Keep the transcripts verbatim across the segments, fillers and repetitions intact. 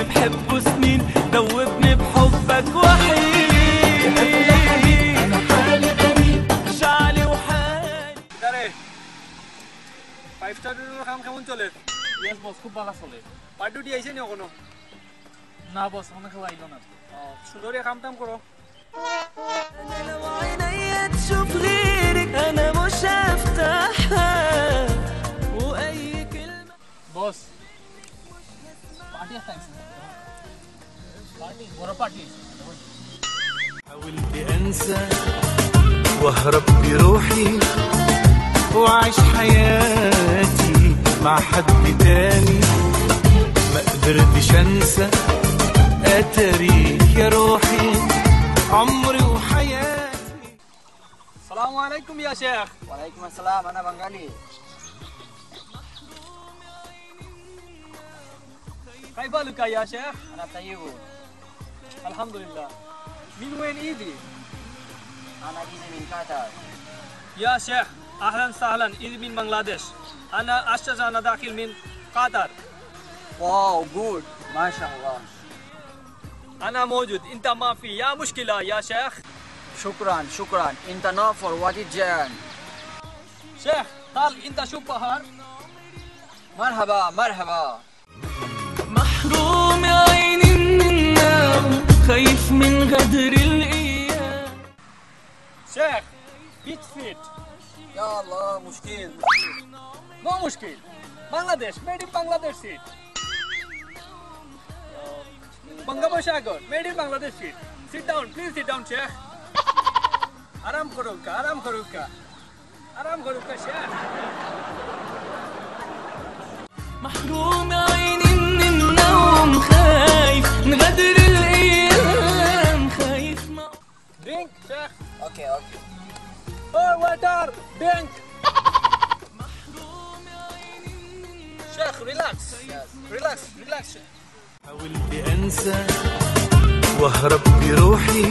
بحبه سنين، دوبني بحبك وحيد. يا أغلى حبيب، أنا حالي غريب، شعلي وحالي. আরে, five star হোটেলর কাম কেমন চলে? ইয়েস বস, খুব ভালা চলে। পার্টি উঠি আইছে নি অখনো? না বস, অখনো কেউ আইলো না। ও, সুন্দর করি কাম টাম করো। أنا لو عينيا تشوف غيرك، أنا مش هفتحها. وأي كلمة বস, পার্টি একটা আইছে। পার্টি, বড় পার্টি আইছে। حاولت أنسى وأهرب بروحي وأعيش حياتي مع حد تاني، ما قدرتش أنسى أتاريك يا روحي، عمري وحياتي. السلام عليكم يا شيخ. وعليكم السلام، أنا بنغالي. كيف حالك يا شيخ؟ أنا طيب. الحمد لله. من وين إيدي؟ أنا إيدي من قطر. يا شيخ، أهلا وسهلا، إيدي من بنغلاديش. أنا أشجع، أنا داخل من قطر. واو، جود، ما شاء الله. أنا موجود، أنت ما في يا مشكلة يا شيخ. شكرا، شكرا، أنت نافر وادي جان. شيخ، تعال أنت شوف بحر. مرحبا، مرحبا. محروم عيني من النوم، خايف من غدر الأيام. شيخ، بيتش فيت. يا الله، مشكل، مشكل. مو مشكل. بنغلاديش، made in Bangladesh seat. বঙ্গোপসাগর, made in Bangladesh seat. Sit down, please sit down, شيخ. আরাম করুক্কা, আরাম করুক্কা। আরাম করুক্কা, شيخ. محروم عيني من النوم، خايف من غدر الأيام، خايف ما Drink, شيخ. Okay, okay. Oh, water, drink. شيخ، relax. Yes. Relax, relax, شيخ. حاولت أنسى وأهرب بروحي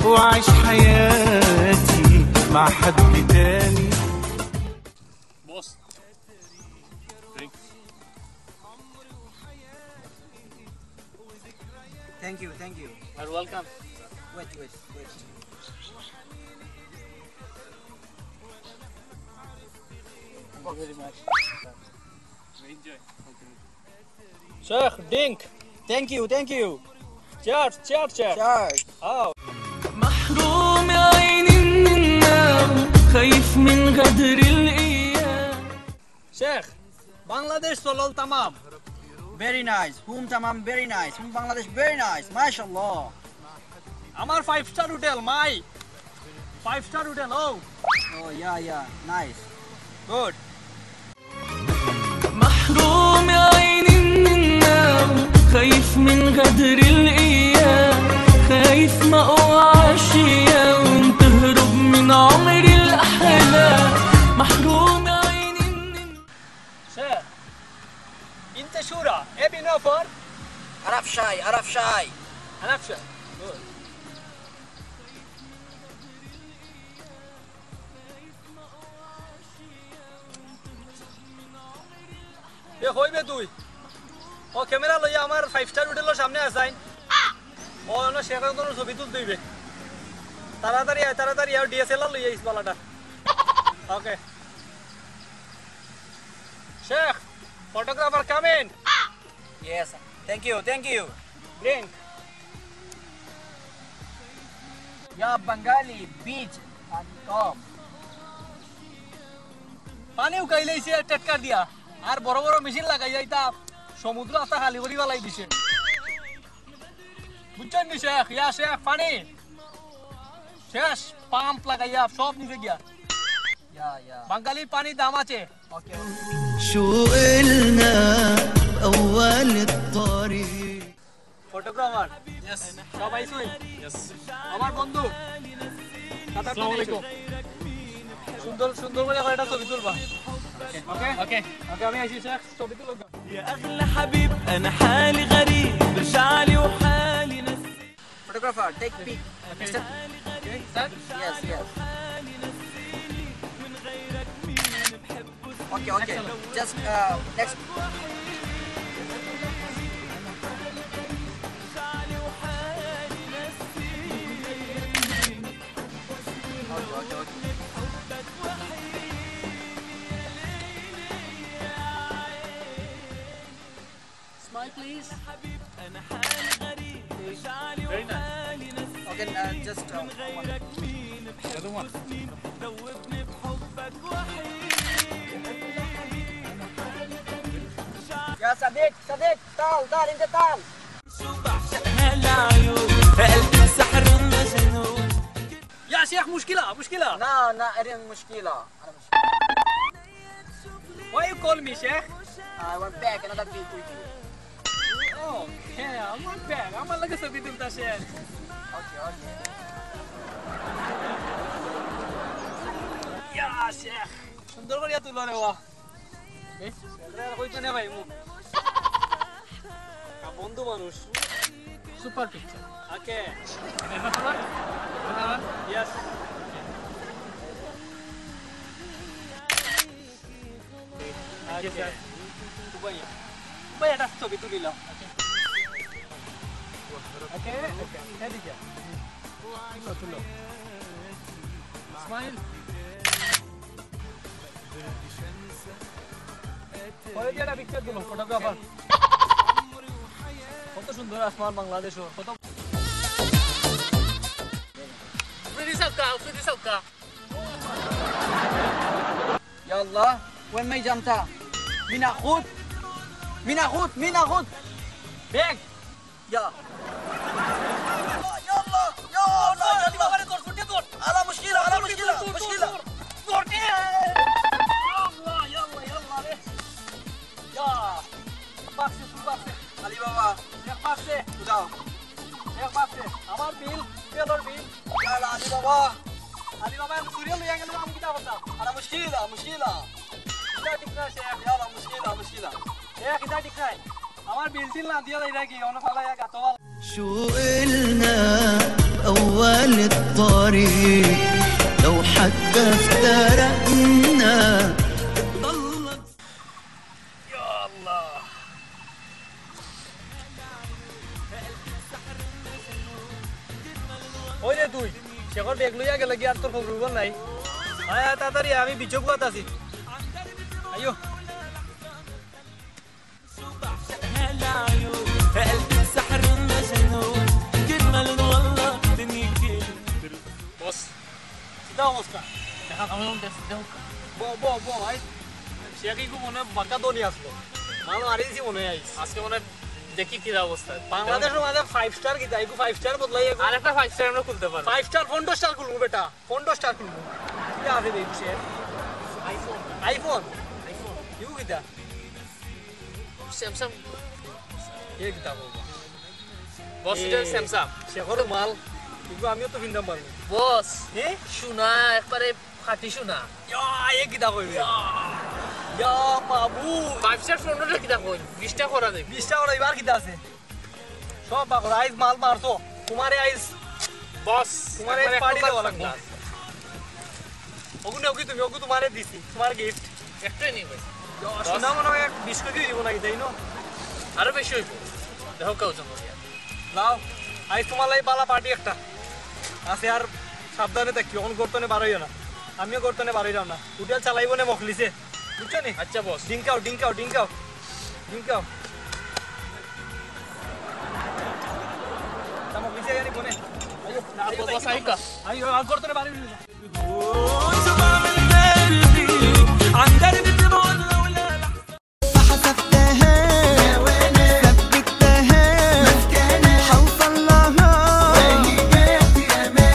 وأعيش حياتي مع حد تاني. Boss, drink. Thank you, thank you. You're welcome. Wait, wait, wait. Thank you very much. Enjoy. شيخ، drink. Thank you, thank you. Cheers, cheers, cheers. Cheers. آه. محروم عيني من النوم، خايف من غدر الأيام. شيخ، بنغلاديش سولول تمام. Very nice. Home تمام, very nice. Home بنغلاديش, very nice. ما شاء الله. আমার five star hotel, my five star hotel, oh. Oh, yeah, yeah. Nice. Good. محروم عيني من النوم، خايف من غدر الأيام، خايف ما أوعاش يوم تهرب من عمري الأحلام. محروم عيني من شيخ، أنت شورى، أبي نفر؟ عرف شاي، عرف شاي. عرف شاي. Good. এ, কই বে তুই? ও, camera লইয়া আমার five star hotel-র সামনে আছাইন। ও, অনো শেখ রতনর ছবি তুলতে অইবে। তাড়াতাড়ি আয়, তাড়াতাড়ি আয়, DSLR লইয়া আইস বালাটা। Okay. Sheikh, photographer coming. Yes, thank you, thank you. Drink. يا بنغالي, beach, পানি কম। পানি উকাইলাইছে ট্যাটকার দিয়া, আর বড় বড় মেশিন লাগাইয়া ইতা সমুদ্র আস্তা খালি করি ফালাই দিছে। বুঝছইন নি শেখ? ইয়া শেখ, পানি শেষ, পাম্প লাগাইয়া সব নিচে গিয়া। ইয়া, ইয়া। বাঙালির পানির দাম আছে। Okay, okay. شو إلنا بأول الطريق. Photographer. Yes. সব আইছইন? Yes. আমার বন্ধু। কাতার আসসালামু আলাইকুম। সুন্দর, সুন্দর করি এখন একটা ছবি তুলবা। Okay? Okay. Okay, আমি আইছি শেখ, ছবি তুলবা। يا أغلى حبيب، أنا حالي غريب، رجعلي وحالي نسيب. Photographer, take pic. Yes, yes. Okay, okay. Just, uh, next. Very nice. Okay, uh, just, uh, one. Another one. يا صديق، صديق، تعال، تعال، انت تعال. يا شيخ، مشكلة، مشكلة. No, no, I didn't مشكلة. Why you call me, Sheikh? I want bag, another bag with you. Okay, আমার bag, আমার লগে ছবি তুলতা, Sheikh. Okay, okay. ইয়া, Sheikh, সুন্দর করিয়া তুলো রে বা। এ? ছেলেরা আর কইতো না ভাই, মুখ। আ, বন্ধু মানুষ। Super picture. Okay. Yes. Okay. Sir. ভাইয়া, ভাইয়া, একটা ছবি তুলিলাম। Okay, okay. এদিকে। তুলো, তুলো। Smile. পরে দিয়ে একটা picture তুলো, photographer। কত সুন্দর আসমান বাংলাদেশও, কত Free soccer, free soccer. يا الله، وين ما جمتها؟ مين أخوت؟ مين أخوت؟ مين أخوت؟ Bag. يا. يا الله، يا الله، يا الله. على مشكلة، على مشكلة، مشكلة. يا الله، يا الله، يا الله. يا. বাঁচছে, তুই বাঁচছে। আলী বাবা। এক বাঁচছে। যাও। এক বাঁচছে। আমার বিল, তেলর বিল। يا الله، আলী বাবা। আলী বাবা, আমি চুরিয়ে লইয়া গেলাম, আমি কিতা করতাম? على مشكلة، مشكلة. কিতা ঠিক না, শেখ? يا الله، مشكلة، مشكلة. শেখ, কিতা ঠিক নাই? আমার বিল টিল না দিয়া যাইরা কি, অনো ফালাইয়া গাতো ফালা। شو إلنا بأول الطريق، لو حتى افترقنا، ضلك. ইয়া আল্লাহ। ওই রে তুই, শেখর bag লইয়া গেলে কি আর তোর খবর নাই? আয়, আয়, তাড়াতাড়ি, আমি বিচকুয়াত আছি। আইও। Boss, কিতা অবস্থা? দেখা, আমি অখন দেখছি, দেখো। ব, ব, ব, আই। সে কি মনে হয় বাক্কা ধনী আসলো? মাল মারি দিছি মনে হয় আইস। আজকে মনে হয় দেখি কিতা অবস্থা। বাংলাদেশর মাঝে five star কিতা, এগু five star বদলাই এগু। আর একটা five star আমরা খুলতে পারবো। Five star, পনেরো star খুলবো বেটা, পনেরো star খুলবো। কিতা আছে দেখি সে? iPhone। iPhone? iPhone। ইউ কিতা? Samsung। এ কিতা বলবো? Boss, এটা এ, Samsung। শেখর মাল। কিন্তু আমিও তো কিনতাম পারবো। Boss, এ? সোনা, একবারে খাঁটি সোনা। ইয়া, এ কিতা কইবে? ইয়া। ইয়া, মাবুদ। Five star ফোনটা কিতা কই? বিশটা করা দেবে। বিশটা করা, এবার কিতা আছে? সব বাকর, আইজ মাল মারছো। তোমারে আইজ Boss, তোমারে আইজ একবারে party দেওয়া লাগবো। ওগুনে ওগি তুমি, ওগু তোমারে দিছি, তোমার gift। একটাই নেই ভাই। ইয়া, সোনা মনে হয় এক বিশ কেজি দিব নাকি, তাই না? আরো বেশি হইব। দেখো কেউ জমা দিয়া। লাও, আইজ তোমার লাগি বালা party একটা আছে, আর সাবধানে থাকিও, অখন গর্তনে বারইও না, আমিও গর্তনে বারইলাম না, হোটেল চালাইবো নে মখলিসে, বুঝছো নি? আচ্ছা boss। Drink আও, drink আও, drink আও, drink আও। তা মখলিসে আইয়া নি কোনে? আইও, না, boss, আইকা। আইও, আর গর্তনে বারইও না।